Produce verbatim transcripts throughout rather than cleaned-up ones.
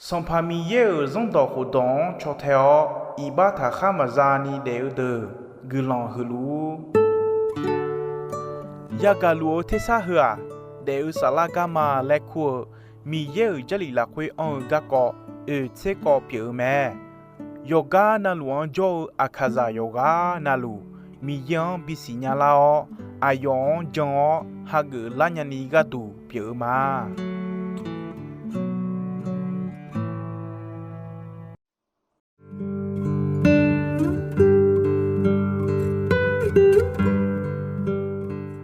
Sanqpaq Miqyaer-euq zanrdawq khofdawq-anr caw tae-awr, iqbax taqkhar maqza ni daef-eu deuq guiqlanq huiq luf-ur. Yagaq luf-eu tersar heu-aq, daef-eu saflar garma laer kur-eu Miqyaer-euq Jarlif lafkhoer anr-eu garkawv oeq tser kawv pyeuf-eu mae. Yawqgar navluf-anr jawr-eu aqkaqzaq yawqghaq navluf, Miqyaer-anr bisiq nya lar-awr, aqyawf-anr jan-awr hageuf lar nyani gharduq pyeuf-eu ma.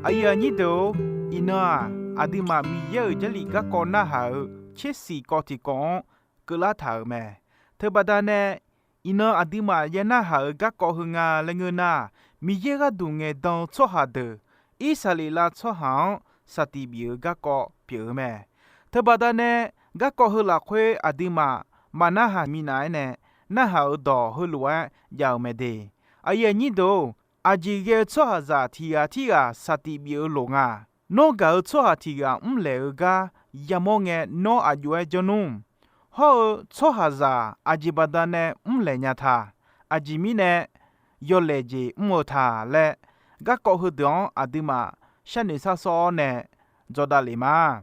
Aqyuif aqnyir deuq-or, iqnan-aq, aqduimaf Miqyaer-euq Jarlif garkawv narhaq-euq tsersiq kawv tiqkawv-anr keuvlar taq-euq mae. Teubaqda nae, iqnan aqduimaf ya narhaq-euq garkawv heu nga laer ngeur nar, Miqyaer gharduq ngaeqdan-eu tsawrhaq deuq, Irsaqleqlav tsawrhaq-anr saqtiq bif-eu garkawv pyeuf-eu mae. Teubaqda nae, garkawv heu lafkhoer aqduimaf maqnarhaq minav-aer nae, narhaq-euq dawq heulof-aer jav-euq mae de. Aqyuif aqnyir deuq-or, aqjeq ghae-eu tsawrhaqzaq tiq ghaq tirghaq saqtiq bif-eu lof nga. Nawr gaq-eu tsawrhaq tiq ghaq mrlaeq-eu gar yamawr ngae nawr aq jov-aer janr nmr. Hawr-eu tsawrhaqzaq aqjeq baqdanae mrlaeq nya ta. Aqjeq mirnae yawlaeq jeq mr-eu ta laer, garkawv heudeuq-anr aqduimaf sharnoeq sharshawr-awr nae dzawdav lef ma.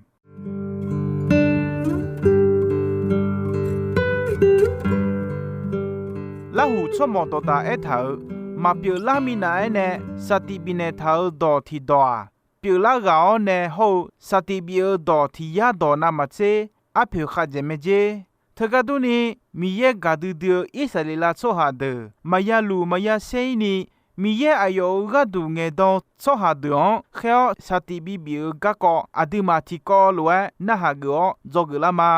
Larhuq tsawrmawq dawqdaq aertaq-euq, maqpyeuf lar minav-aer nae saqtiq bifnaeq taq-euq dawq tiqdawq-aq, pyeuflar ghaq-awr nae hawr-eu saqtiq bif-eu dawq tiq yar dawq navmaqtser arpoeq khavdzaeq mae jer. Teugar durni, Miqyaer gaqdui dui-eu Irsaqleqlav tsawrhaq deuq maqya luq maqya saer-ir ni, Miqyaer aqyawf-euq gharduq ngaeqdan-eu tsawrhaq deuq-anr khaer-awr saqtiq bibif-eu garkawv aqduimaf tiqkawv lof-aer narhaq geuf-awr dzawgeuf lar ma.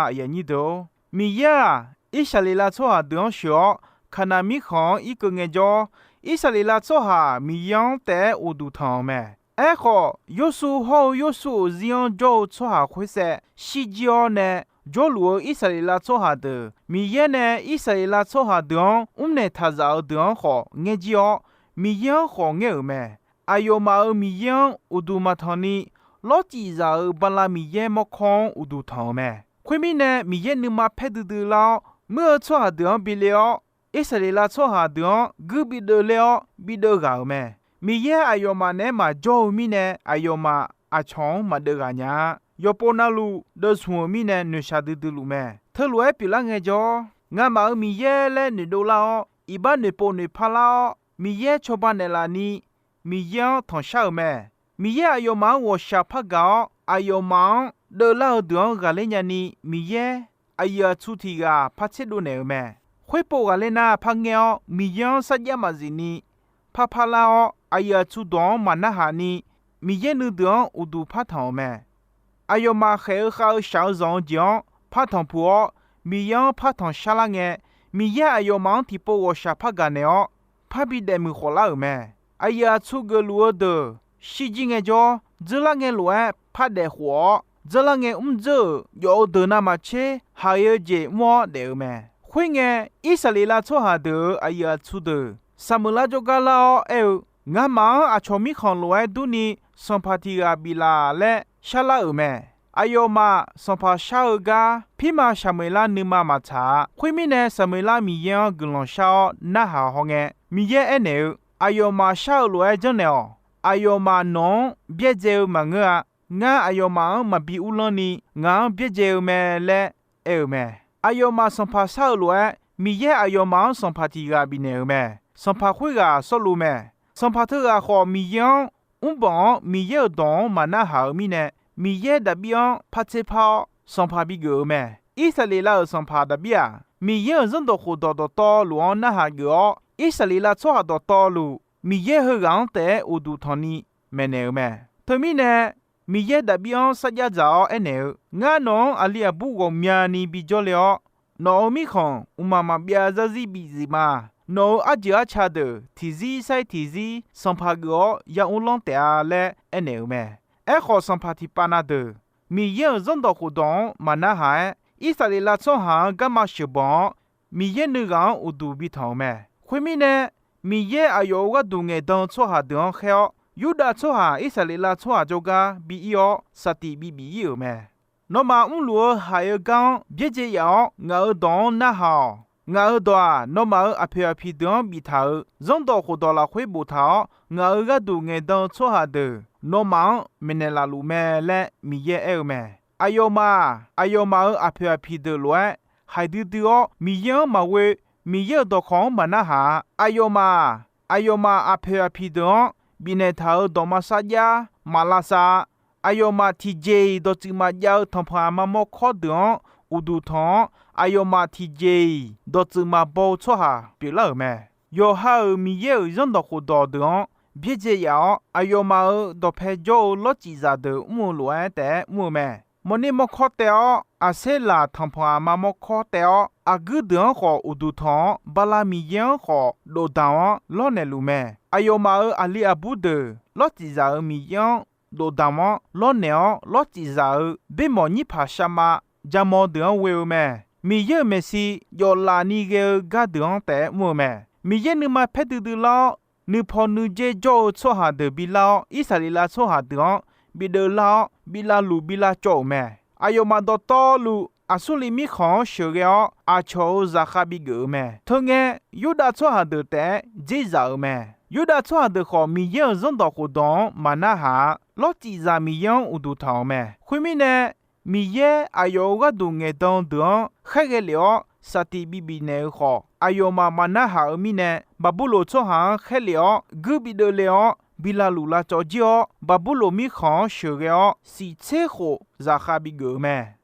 Miqyaer-aq, Irsaqleqlav tsawrhaq deuq-anr sheuq-awr, Kaqnaq mirkhanq-anr irkeuv ngaejawr, Irsaqleqlav tsawrhaq Miqyaer-anr taef-aer uqduq tanq-euq mae. Aerkhawf, Yorsuv hawr-eu Yorsuv-euq zir-anr jawr-eu tsawrhaq khoersaev shirjir-awr nae, jawrluf-eu Irsaqleqlav tsawrhaq deuq, Miqyaer nae Irsaqleqlav tsawrhaq deuq-anr mrnaeq taq zaf-eu deuq-anr khawf ngaer jir-awr, Miqyaer-anr khawf ngaer-euq mae. Aqyawfmaf-euq Miqyaer-anr uqduq maqtanq ni, lawrcif zaq-euq bala miqyaer mawrkawr-anr uqduq tanq-euq mae. Khoermirnae, Miqyaer nuima paer duidui lar-awr, muir-eu tsawrhaq deuq-anr bi le-awr, Irsaqleqlav tsawrhaq deuq-anr guir bideuv ler-awr bideuv ghaq-euq mae. Miqyaer aqyawfmaf naeq-aer maqjawr-eu mirnae, aqyawfmaf aqcawq-anr maqdeuv ghaq nya-a. Yawqpov navluf deuvzmq-euq mirnae noeqshaq duidui luf mae. Teulof-aer pyeuflar ngaejawr, ngamaf-euq Miqyaer laer noeqdov lar-awr, iqbax noeqpov noeqpar lar-awr, Miqyaer cawba naeqlaf ni Miqyaer-anr tanqshar-euq mae. Miqyaer aqyawfmaf-anr ghawqshaq par gaq-awr, aqyawfmaf-anr deuvlar-eu deuq-anr ghaqler nyani, Miqyaer aqyuif aqtsu tiq ghaq par tserdov naeq-euq mae. Khoerpov ghaqler nar par ngaer-awr, Miqyaer-anr sarjax maqzif ni par parlar-awr, aqyuif aqtsu dawq-anr maqnarhaq ni, Miqyaer nuideuq-anr uqduq par tanq-euq mae. Aqyawfmaf khaeq-eu khav-eu shaq-eu zanq-eu jeq-anr par tanqpuq-awr, Miqyaer-anr par tanqshar lar ngae, Miqyaer aqyawfmaf-anr tiqpov ghawqshaq par gaq naeq-awr, parbi daefmuiq khawf lar-euq mae. Aqyuif aqtsu geufluf-eu deuq shirjir ngaejawr, dzeurlar ngae lof-aer par daef khof-awr, dzeurlar ngae mr dzeur-euq jawf-eu deuq navmaqtser haiq-eu jeq mr-awr daef-eu mae. Khoerngae, Irsaqleqlav tsawrhaq deuq-euq aqyuif aqtsu deuq Saqmeuqlar jawrgar lar-awr aer-eu, Ngamaf-anr aqcawq mirkhanq lof-aer durni sanqpaq tiq ghaq biflaf laer sharlar-euq mae. Aqyawfmaf sanqpaq shar-eu gar pirma Saqmeuqlar nuima maqtsaq-a. Khoermirnae, Saqmeuqlar Miqyaer-anr guiqlanq shar-awr narhaq hawngae, Miqyaer aernaeq-eu, Aqyawfmaf shar-eu lof-aer janrnaeq-awq. Aqyawfmaf nawq-anr byaerdzae-eu maqngeur-a. Ngar aqyawfmaf-anr maqbi uvlanr ni, ngaq-anr byaerdzae-eu mae laer aer-eu mae. Aqyawfmaf sanqpaq shar-eu lof-aer, Miqyaer aqyawfmaf-anr sanqpaq tiq ghaq bifnaeq-euq mae. Sanqpaq khoerghaq Sawrluv mae. Sanqpaq teughaq khawf, Miqyaer-anr mrbanq-awr, Miqyaer-euq dawq-anr maqnarhaq-eu mirnae, Miqyaer Daqbir-anr par tserpar-awr, sanqpaq bigeuf-eu mae. Irsaqleqlav-euq sanqpaq Daqbir-aq, Miqyaer-euq zanrdawq khofdawq dawqtawvluf-anr narhaq geuf-awr, Irsaqleqlav tsawrhaq dawqtawvluf, Miqyaer heughaq-anr taef-aer uqduq tanqni maeqnaeq-eu mae. Teumirnae, Miqyaer Daqbir-anr sarjax dzaq-awr aernaeq-eu, Ngar nawq-anr aqli aqbur ghawqmyani bijawr le-awr, nawq-euq mirkhanq mqmaq maqbyav zarzir bif zif ma. Nawq-euq arjeuq arca deuq tiqzir sar-ir tiqzir sanqpaq geuf-awr ya uvlanr taef-a laer aernaeq-euq mae. Aerkhawf, sanqpaq tiqpav na deuq Miqyaer-euq zanrdawq khofdawq-anr maqnarhaq-aer, Irsaqleqlav tsawrhaq-anr garma sheuqbanq-awr, Miqyaer nuighaq-anr uqduq bitanq-euq mae. Khoermirnae, Miqyaer aqyawf-euq gharduq ngaeqdan-eu tsawrhaq deuq-anr khaer-awr, Yurdav tsawrhaq Irsaqleqlav tsawrhaq jawrgar bi ir-awr, saqtiq bibif ir-euq mae. Nawmaf mrluf-eu haiq-eu gar-anr byaerdzae yaf-awr, ngaq-euq dawq-anr narhaq-awq. Ngaq-euq dawq-aq, nawmaf-euq aqpoeq aqpiq deuq-anr biftaq-euq zanrdawq khofdawq lafkhoer boftaq-awr, ngaq-euq gharduq ngaeqdan-eu tsawrhaq deuq nawmaf-anr maeqnaeq laf luf mae laer Miqyaer aer-eu mae. Aqyawfmaf-aq, aqyawfmaf-euq aqpoeq aqpiq deuq lof-aer haiq duidui-awr, Miqyaer-anr maqghoe, Miqyaer-euq dawqkawq-anr maqnarhaq-a. Aqyawfmaf-aq, aqyawfmaf aqpoeq aqpiq deuq-anr bifnaeq taq-euq dawqma sarjax maqlavsav-a. Aqyawfmaf tiqjeq-iq dawqtsuif maqjav-eu tanqpanq aqma mawrkawr deuq-anr uqduq tanq-awr, aqyawfmaf tiqjeq-iq dawqtsuif maqbaw-eu tsawrhaq pyeuflar-euq mae. Yawqha-euq Miqyaer-euq zanrdawq khofdawq deuq-anr byaerdzae yaf-awr, aqyawfmaf-euq dawqpae jawr-eu lawrcifzaq deuq mr-eu lof-aer taef-aer mr-eu mae. Mawrner mawrkawr taev-awr, Aqserlaq tanqpanq aqma mawrkawr taev-awr, aqguir deuq-anr khawf uqduq tanq-awr, Bala miqyaer-anr khawf dofdamq-anr lawrnaeq luf mae. Aqyawfmaf-euq aqli aqbur deuq lawrcifzaq-euq Miqyaer-anr dofdamq-anr lawrnaeq-awr, lawrcifzaq-euq bermawq nyirpaq sharma jamawr deuq-anr ghoe-eu mae. Miqyaer-euq maeqshi jawflaf ni ghae-eu gar deuq-anr taef-aer mr-eu mae. Miqyaer nuima paer duidui lar-awr, nuipaw nuijaer jawr-eu tsawrhaq deuq bilar-awr, Irsaqleqlav tsawrhaq deuq-anr bideuv lar-awr, bi lavluf bi lavcawv-euq mae. Aqyawfmaf dawqtawvluf Aqsurliv mirkhanq-anr sheuqghae-awr, aqcawq-euq zaqkhav bigeuf-euq mae. Teungae, Yurdav tsawrhaq deuq taef-aer dzerzaq-euq mae. Yurdav tsawrhaq deuq khawf, Miqyaer-euq zanrdawq khofdawq-anr maqnarhaq-a. Lawrcifzaq Miqyaer-anr uqduq tanq-euq mae. Khoermirnae, Miqyaer aqyawf-euq gharduq ngaeqdan deuq-anr khaerghae lef-awr saqtiq bibif naeq-eu khawf, aqyawfmaf maqnarhaq-eu mirnae, Baqburloq tsawrhaq-anr khaerlef-awr guir bideuv le-awr, bi lavluf lavcawv jir-awr, Baqburloq mirkhanq-anr sheuqghae-awr, siq tser khof zaqkhav bigeuf-eu mae.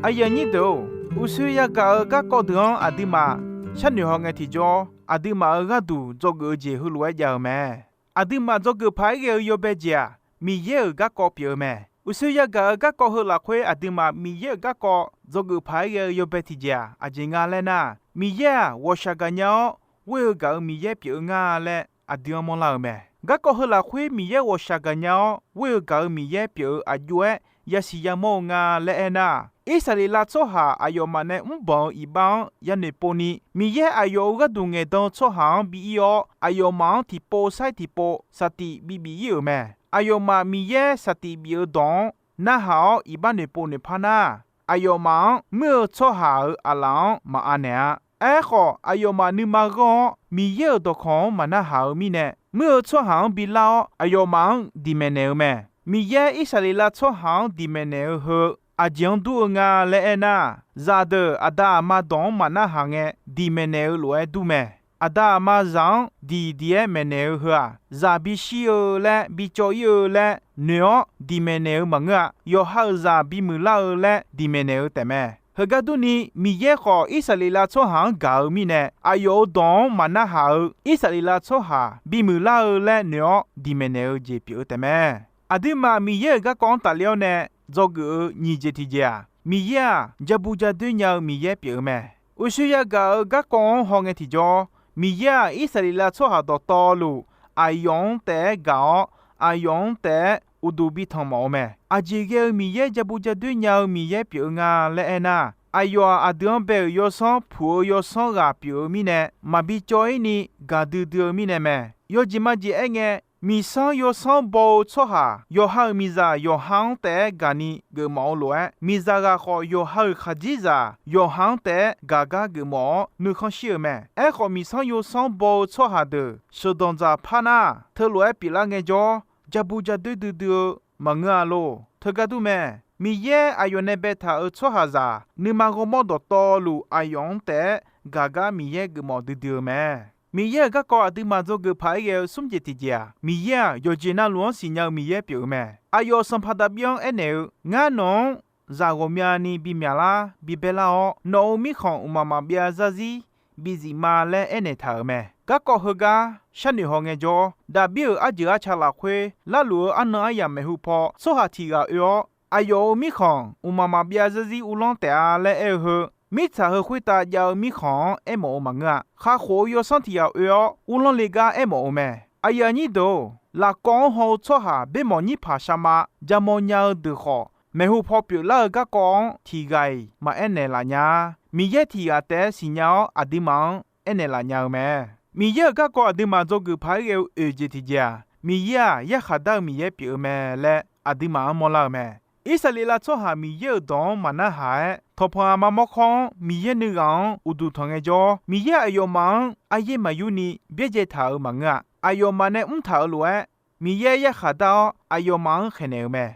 Aqyuif aqnyir deuq-or, uqshoe yagaq-eu garkawv deuq-anr aqduimaf sharnoeq hawngae tiqjawr, aqduimaf-euq gharduq dzawgeuf-eu jeq heulof-aer jav-eu mae. Aqduimaf dzawgeuf paq-aer ghae-eu yawbae jeq-aq, Miqyaer-euq garkawv pyeuf-eu mae. Uqshoe yagaq-eu garkawv heu lafkhoer aqduimaf Miqyaer-euq garkawv dzawgeuf paq-aer ghae-eu yawbae tiqjeq-aq, aqjeq nga laer nar, Miqyaer-aq ghawqshaq gaqnya-awr ghoer-eu gaq-euq Miqyaer pyeuf-eu nga laer aqdui-anr mawrlar-euq mae. Garkawv heu lafkhoer Miqyaer ghawqshaq gaqnya-awr ghoer-eu gaq-euq Miqyaer pyeuf-eu aqjox-aer yasiq yamawr-eu nga laer aernar, Irsaqleqlav tsawrhaq aqyawfmaf nae mrbanq-euq iqbax-anr yanoeq povni, Miqyaer aqyawf-euq gharduq ngaeqdan-eu tsawrhaq-anr bi ir-awr, aqyawfmaf-anr tiqpov sair tiqpov saqtiq bibif ir-euq mae. Aqyawfmaf Miqyaer saqtiq bif-eu dawq-anr narhaq-awr iqbax noeqpov noeqpar nar, aqyawfmaf-anr muir-eu tsawrhaq-euq aqlaf-anr maqav naeq-a. Aerkhawf, aqyawfmaf nuima ghanr-awr Miqyaer-euq dawqkawq-anr maqnarhaq-eu mirnae, muir-eu tsawrhaq-anr bilar-awr aqyawfmaf-anr diqmaeq naeq-eu mae. Miqyaer Irsaqleqlav tsawrhaq-anr diqmaeq naeq-eu heu aqjeq-anr dur-eu nga laer aernar, zaqdeuq aqda aqma dawq-anr maqnarhaq ngae diqmaeq naeq-eu lof-aer dur mae. Aqda aqma zaq-anr diqdiq-aer maeqnaeq-eu heu-aq, zaq bishir-eu laer bicawv ir-eu laer noeq-awr diqmaeq naeq-eu maqngeur-a. Yawqha-euq zaq bimuiq lar-eu laer diqmaeq naeq-eu taefmae. Heugar durni, Miqyaer khawf Irsaqleqlav tsawrhaq-anr gaq-eu mirnae, aqyawf-euq dawq-anr maqnarhaq-eu Irsaqleqlav tsawrhaq bimuiq lar-eu laer noeq-awr diqmaeq naeq-eu jeq pyeuf-eu taefmae. Aqduimaf Miqyaer-euq garkawv-anr tafler-awr nae dzawgeuf-eu nyiq jeq tiqjeq-aq, Miqyaer-aq jabu jadoer nya-eu Miqyaer pyeuf-eu mae. Uqshoe yagaq-eu garkawv-anr hawngae tiqjawr, Miqyaer-aq Irsaqleqlav tsawrhaq dawqtawvluf aqyawf-anr taef-aer gaq-awr, aqyawf-anr taef-aer uqduq bi tanq mawf-eu mae. Aqjeq ghae-eu Miqyaer jabu jadoer nya-eu Miqyaer pyeuf-eu nga laer aernar, aqyawf-aq aqdui-anr bae-euq yawsanr puq-eu yawsanr ghaq pyeuf-eu mirnae, maqbi cawv ir ni gaqdui dui-eu mirnae mae. Yawjeq majeq aerngae, miqsanr yawsanr baw-eu tsawrhaq yawqha-euq miqzaq yawqha-anr taef-aer gaqni geufmawf-eu lof-aer, miqzaq ghaq khawf yawqha-euq khaqdzerzaq yawqha-anr taef-aer gaq gar geufmawf-awr nuikhanr shir-euq mae. Aerkhawf, miqsanr yawsanr baw-eu tsawrhaq deuq sheuqdanq dzaq par nar, teulof-aer pyeuflar ngaejawr, jabu jadoer duidui-eu maqngeur-a lor. Teugar dur mae. Miqyaer aqyawf nae baetaq-euq tsawrhaqzaq nuima ghawrmawr dawqtawvluf aqyawf-anr taef-aer gaq gar Miqyaer geufmawf duidui-eu mae. Miqyaer-euq garkawv aqduimaf dzawgeuf paq-aer ghae-eu smr jeq tiqjeq-aq, Miqyaer-aq yawqjeq navluf-anr siqnya-eu Miqyaer pyeuf-eu mae. Aqyawf sanqpaq Daqbir-anr aernaeq-eu, Ngar nawq-anr zaq ghawqmyani bimyaq lar bibaer lar-awr, nawq-euq mirkhanq mqmaq maqbyav zarzir bizif ma laer aernaeq taq-euq mae. Garkawv heugar sharnoeq hawngae jawr, Daqbir-euq arjeuq arca lafkhoer larluf-eu arnan aryamq maeqhu paw tsawrhaq tiq ghaq oe-awr, aqyawf-euq mirkhanq mqmaq maqbyav zarzir uvlanr taef-a laer aer-eu heu, mirtsaq heu khoertav jav-eu mirkhanq-anr aermawf-eu maqngeur-a. Kakhof-eu yawsanr tiq ghaq oe-awr uvlanr le gar aermawf-eu mae. Aqyuif aqnyir deuq-or, lafkawv-anr haw-eu tsawrhaq bermawq nyirpaq sharma jamawr nya-eu deuq khawf, maeqhu paw pyeuflar-eu garkawv-anr tiq ghaq-iq maqaer naeqlaf nya-a. Miqyaer tiq ghaq taef-aer siqnya-awr, aqduimaf-anr aernaeq laf nya-eu mae. Miqyaer-euq garkawv aqduimaf dzawgeuf paq-aer ghae-eu oeq jeq tiqjeq-aq, Miqyaer-aq yarkhaq dar-eu Miqyaer pyeuf-eu mae laer aqduimaf-anr mawrlar-eu mae. Irsaqleqlav tsawrhaq Miqyaer-euq dawq-anr maqnarhaq-aer, tanqpanq aqma mawrkawr-anr Miqyaer nuigaq-anr uqduq tanq ngaejawr, Miqyaer aqyawfmaf-anr aryaer maqyurni byaerdzae taq-euq maqngeur-a. Aqyawfmaf nae mrtaq-euq lof-aer, Miqyaer yarkhaq dar-awr aqyawfmaf-anr khaeqnaeq-euq mae.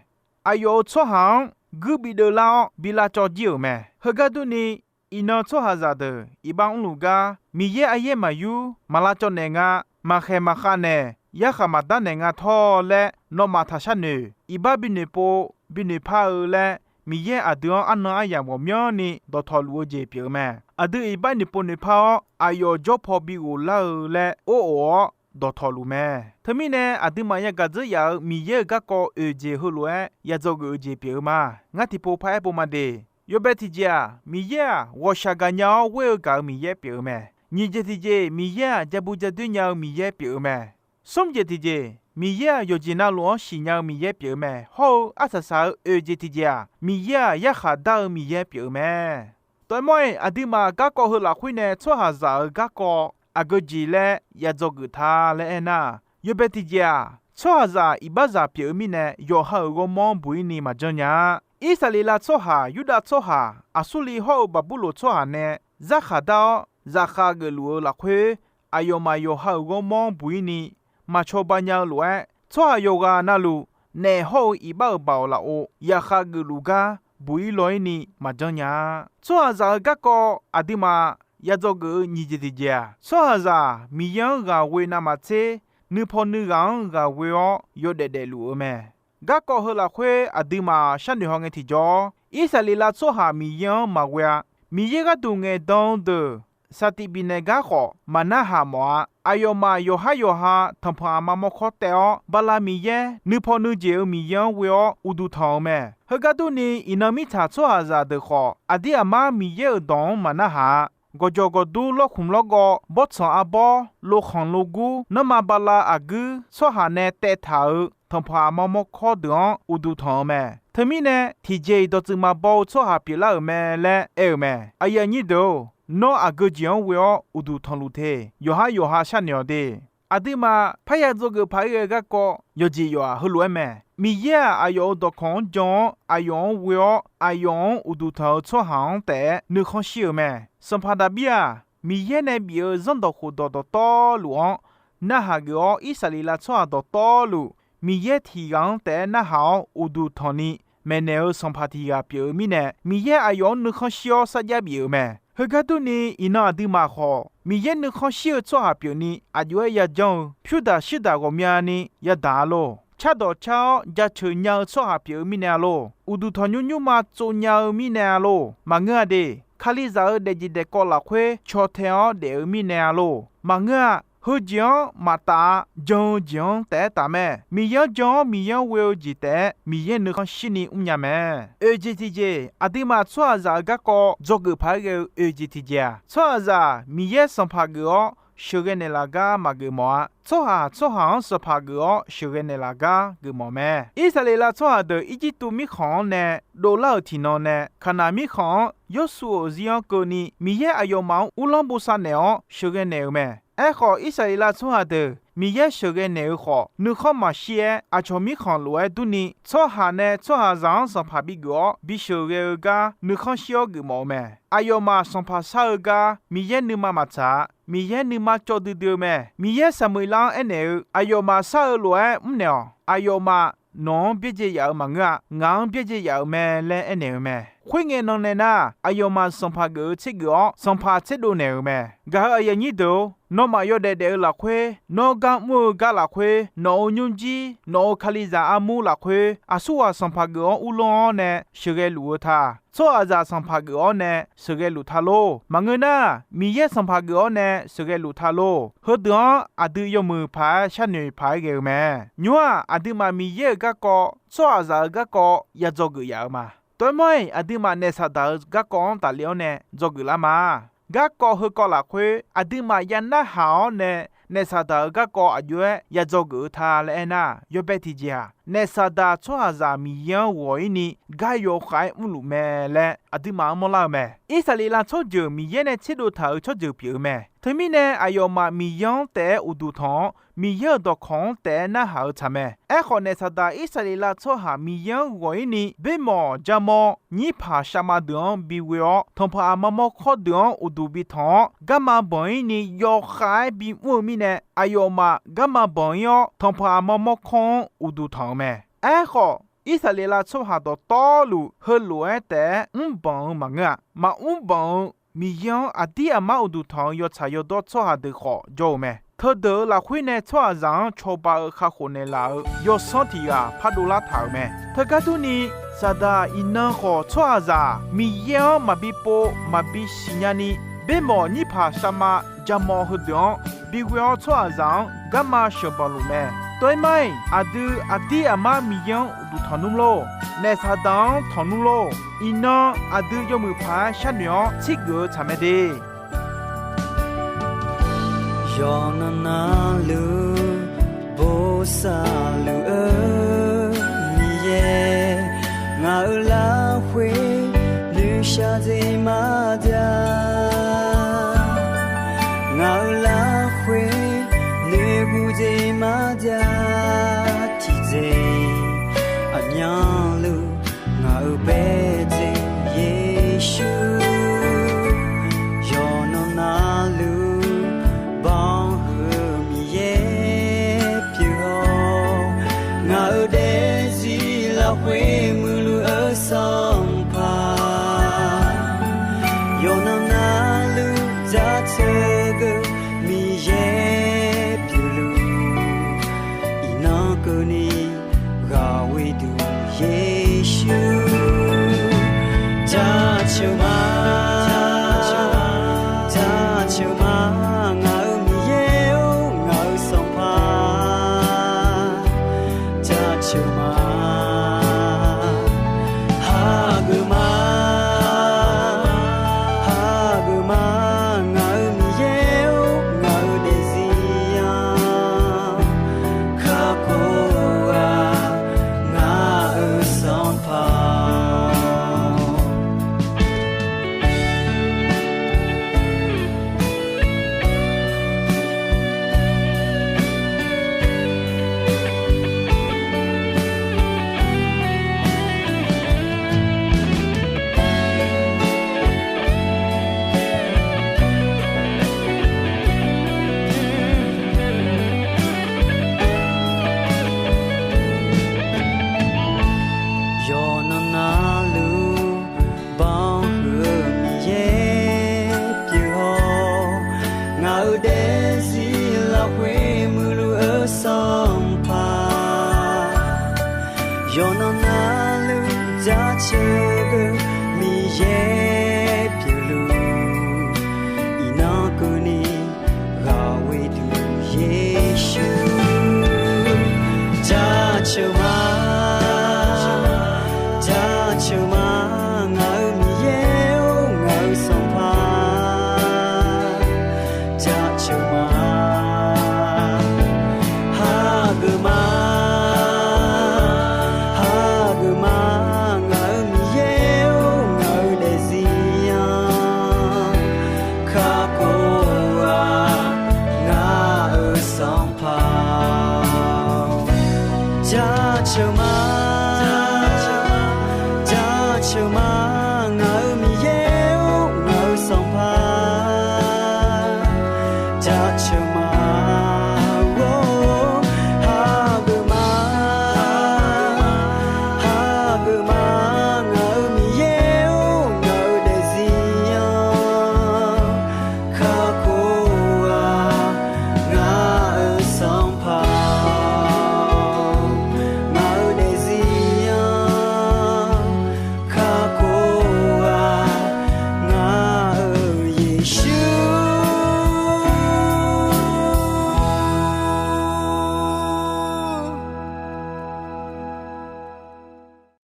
Aqyawf-euq tsawrhaq-anr guir bideuv lar-awr bi lavcawv jir-euq mae. Heugar durni, iqnan tsawrhaqzaq deuq iqbax mrluf gar Miqyaer aryaer maqyur, maq lavcawv naeq nga, maqkhaeq maqkhav naeq, yarkhaq maqdar naeq nga tawr laer nawmaf taq sharnoeq. Iqbax binoeq pov binoeq par-eu laer Miqyaer aqdui-anr arnan aryamq ghawqmyanrni dawqtawq luf-eu jeq pyeuf-eu mae. Aqdui iqbax noeqpov noeqpar-awr aqyawf jawrpaw bighof lar-eu laer or of-awr dawqtawq luf mae. Teumirnae aqduimaf yagaq dzeur yaf-euq Miqyaer-euq garkawv oeq jeq heulof-aer yadzawgeuf-eu jeq pyeuf-eu ma. Ngar tiqpov paraer pov ma de. Yawbae tiqjeq-aq, Miqyaer-aq ghawqshaq gaqnya-awr ghoer-eu gaq-eu Miqyaer pyeuf-eu mae. Nyiq jeq tiqjeq, Miqyaer-aq jabu jadoer nya-eu Miqyaer pyeuf-eu mae. Smr jeq tiqjeq, Miqyaer-aq yawqjeq navluf-anr siqnya-eu Miqyaer pyeuf-eu mae. Hawr-eu arsaq saq-eu oeq jeq tiqjeq-aq, Miqyaer-aq yarkhaq dar-eu Miqyaer pyeuf-eu mae. Dawqmawr-iq aqduimaf garkawv heu lafkhoer nae tsawrhaqzaq-euq garkawv aqgeu jeq laer yadzawgeuf ta laer aernar, yawbae tiqjeq-aq, tsawrhaqzaq iqbaxzaq pyeuf-eu mirnae yawqha-euq ghawrmawr-anr buq-ir ni maqjanr nya-a. Irsaqleqlav tsawrhaq, Yurdav tsawrhaq, aqsurli hawr-eu Baqburloq tsawrhaq nae zarkhaq dar-awr zaqkhav geufluf-eu lafkhoer, aqyawfmaf yawqha-euq ghawrmawr-anr buq-ir ni maq cawba nya-eu lof-aer, tsawrhaq yawqghaq navluf naef hawr-eu iqbax-euq baoq lafov yaqkhav geufluf gar buq-ir law-ir ni maqjanr nya-a. Tsawrhaqzaq-euq garkawv aqduimaf yadzawgeuf-eu nyiq jeq tiqjeq-aq, tsawrhaqzaq Miqyaer-anr ghaq ghoe navmaqtser, nuipaw nuighaq-anr ghaq ghoe-awr yawdaef daefluf-eu mae. Garkawv heu lafkhoer aqduimaf sharnoeq haw ngae tiqjawr, Irsaqleqlav tsawrhaq Miqyaer-anr maqghoe-a. Miqyaer gharduq ngaeqdan-eu deuq saqtiq bifnaeq gar khawf maqnarhaq mawf-a. Aqyawfmaf yawqhar yawqha tanqpanq aqma mawrkawr taev-awr, Bala Miqyaer, nuipaw nuijeq-eu Miqyaer-anr ghoe-awr uqduq tanq-euq mae. Heugar durni, iqnan mirtsaq tsawrhaqzaq deuq khawf, aqdir aqmar Miqyaer-euq dawq-anr maqnarhaq-a. Gawqjawq gawqdur lawrkhmq lawrgawv bawrtsanq arbawr lokhanq logur nanrma Bala aqguir tsawrhaq nae taev taq-euq tanqpanq aqma mawrkawr deuq-anr uqduq tanq-eu mae. Teumirnae, tiqjeq-iq dawqtsuif maqbaw-eu tsawrhaq pyeuflar-euq mae laer aer-euq mae. Aqyuif aqnyir deuq-or, nawr aqgeu jeq-anr ghoe-awr uqduq tanqluf te. Yawqhar yawqha sharnoeq-awq de. Aqduimaf parya dzawgeuf paq-aer ghae-eu garkawv yawqjeq yawf-aq heulof-aer mae. Miqyaer-aq, aqyawf-euq dawqkawq-anr jan-awr, aqyawf-anr ghoe-awr, aqyawf-anr uqduq tanq-eu tsawrhaq-anr taef-aer nuikhanr shir-euq mae. Sanqpaq Daqbir-aq, Miqyaer nae bif-eu Zanrdawq khofdawq dawqtawvluf-anr narhaq geuf-awr, Irsaqleqlav tsawrhaq dawqtawvluf, Miqyaer tiq ghaq-anr taef-aer narhaq-awr uqduq tanqni maeqnaeq-eu sanqpaq tiq ghaq pyeuf-eu mirnae, Miqyaer aqyawf-anr nuikhanr shir-awr sarjax bif-euq mae. Heugar durni, iqnan aqduimaf khawf, Miqyaer nuikhanr shir-eu tsawrhaq pyeufni aqjox-aer yajanr-eu pyurdaq shuirdaq ghawqmyani yadaq-a lor. Cardawq car-awr jaceuq nya-eu tsawrhaq pyeuf-eu mirnae-a lor. Uqduq tanqnymr nymrma tsovnya-eu mirnae-a lor. Maqngeur-a de. Kalizaq-euq daefjeq daefkawv lafkhoer caw tae-awr daef-eu mirnae-a lor. Maqngeur-a. Heujeq-anr maqtaf-a. Jan-eu jeq-anr taef-aer taf mae. Miqyaer-anr jan-awr Miqyaer-anr ghoe-eu jeq taef-aer Miqyaer nuikhanr shirni mrnya mae. Oeq jeq tiqjeq, aqduimaf tsawrhaqzaq-euq garkawv dzawgeuf paq-aer ghae-eu oeq jeq tiqjeq-aq, tsawrhaqzaq Miqyaer sanqpaq geuf-awr sheuqghae naeqlaf gar maqgeuf mawf-a. Tsawrhaq tsawrhaq-anr sanqpaq geuf-awr sheuqghae naeqlaf gar geufmawf mae. Irsaqleqlav tsawrhaq deuq Irjirtuv mirkhanq-anr nae dovlar-euq tiqnan nae, Kaqnaq mirkhanq-anr Yawrshuv-euq zir-anr keuvni Miqyaer aqyawfmaf-anr uvlanr bosav naeq-awr sheuqghae naeq-euq mae. Aerkhawf, Irsaqleqlav tsawrhaq deuq Miqyaer sheuqghae naeq-eu khawf, nuikhanr maqshir-aer aqcawq mirkhanq lof-aer durni, tsawrhaq nae tsawrhaqzaq-anr sanqpaq bigeuf-awr bisheuq ghae-eu gar nuikhanr shir-awr geufmawf-eu mae. Aqyawfmaf sanqpaq shar-eu gar Miqyaer nuima maqtsaq-a. Miqyaer nuima cawv duidui-eu mae. Miqyaer Saqmeqlav-anr aernaeq-eu, aqyawfmaf shar-eu lof-aer mrnaeq-awq. Aqyawfmaf nawq-anr byaerdzae yaf-euq maqngeur-a. Ngaq-anr byaerdzae yaf-euq mae laer aernaeq-eu mae. Khoerngae nan nae nar, aqyawfmaf sanqpaq geuf-eu tser geuf-awr, sanqpaq tser dov naeq-euq mae. Gaq-euq aqyuif aqnyir deuq-or, nawmaf yawdaef daef-eu lafkhoer, nawr gar mr-eu gar lafkhoer, nawq-euq nymrjir, nawq-euq Kalizaq armur lafkhoer, aqsurghaq sanqpaq geuf-anr uvlanr-awr nae sheuqghae luf-eu ta. Tsawrhaqzaq sanqpaq geuf-awr nae sheuqghae luf ta lor. Maqngeur nar, Miqyaer sanqpaq geuf-awr nae sheuqghae luf ta lor. Heudeuq-anr aqdui yawmuiq paq-aer sharnoeq paq-aer ghae-eu mae. Nymr-aq, aqduimaf Miqyaer-euq garkawv, tsawrhaqzaq-euq garkawv ya dzawgeuf yaf-eu ma. Dawrmawr-iq, aqduimaf naef saqdaq-euq garkawv-anr tafle-awr nae dzawgeuf lar ma. Garkawv heukawv lafkhoer aqduimaf ya narhaq-awr nae, naef saqdaq-euq garkawv aqjox-aer ya dzawgeuf-eu ta laer aernar, yawbae tiqjeq-aq, naef Saqdaq tsawrhaqzaq Miqyaer-anr ghawq-ir ni gar yawkhav-aer mrluf mae laer aqduimaf-anr mawrlar-eu mae. Irsaqleqlav tsawrjeuq Miqyaer nae tserdov taq-euq tsawrjeuq pyeuf-eu mae. Teumirnae aqyawfmaf Miqyaer-anr taef-aer uqduq tanq-awr, Miqyaer-euq dawqkawq-anr taef-aer narhaq-eu tsaq mae. Aerkhawf, naef Saqdaq Irsaqleqlav tsawrhaq Miqyaer-anr ghawq-ir ni, bermawq, jaqmawr, nyirpaq shavma deuq-anr bighoe-awr, tanqpaq aqma mawrkawr deuq-anr uqduq bi tanq-awr, garma banq-ir ni yawkhav-aer bimr-eu mirnae, aqyawfmaf garma banq-ir-awr, tanqpaq aqma mawrkawr-anr uqduq tanq-eu mae. Aerkhawf, Irsaqleqlav tsawrhaq dawqtawvluf heulof-aer taef-aer mrbanq-eu maqngeur-a. Maqmr banq-eu Miqyaer-anr aqdir aqmar uqduq tanq-eu yawtsaq yawdawr tsawrhaq deuq khawf jawr-eu mae. Teudeuq-euq lafkhoer nae tsawrhaqzaq-anr cawba-eu kakhof naeqlaf-euq yawsanr tiq ghaq pardov lar taq-euq mae. Teugar durni, Saqdaq iqnan khawf tsawrhaqzaq Miqyaer-anr maqbi pov maqbi siqnya ni, bermawq, nyirpaq shavma, jaqmawr heudeuq-anr bighoe-awr tsawrhaqzaq-anr garma sheuqbanq luf mae. Tov-aer mar-iq, aqdui aqdir aqmar Miqyaer-anr uqduq tanq nmr lor. Naef Saqdaq-anr tanq nmr lor. Iqnan aqdui yawmuiq paq-aer sharnoeq-awr tsirgeuf-eu tsaq mae de. Yawqnan navluf bosav luf-eu Miqyaer, ngaq-euq lafkhoer noeqshaq dzae maqjav, ngaq-euq lafkhoer noeqguv dzae maqjav, tiqjeq aqmyanluf ngaq-euq baedzae Yeqsur, yawqnan navluf banq huiq-eu Miqyaer pyeuf-awr, ngaq-euq daefzir lafkhoer muiqluf-eu Sanqpaq, yawqnan navluf jaceuq geuq Miqyaer pyeufluf, iqnan keuvni ghaq ghoe duq Yeqsur, jaceuq ma, jaceuq ma, ngaq-euq Miqyaer-or, ngaq-euq Sanqpaq, jaceuq ma, hageuf ma, hageuf ma, ngaq-euq Miqyaer-or, ngaq-euq daefzir-anr kakhof-eu ghaq, ngaq-euq Sanqpaq-awr. Yawqnan navluf banq huiq-eu Miqyaer pyeuf-awr, ngaq-euq daefzir lafkhoer muiqluf-eu Sanqpaq, yawqnan navluf jaceuq geuq Miqyaer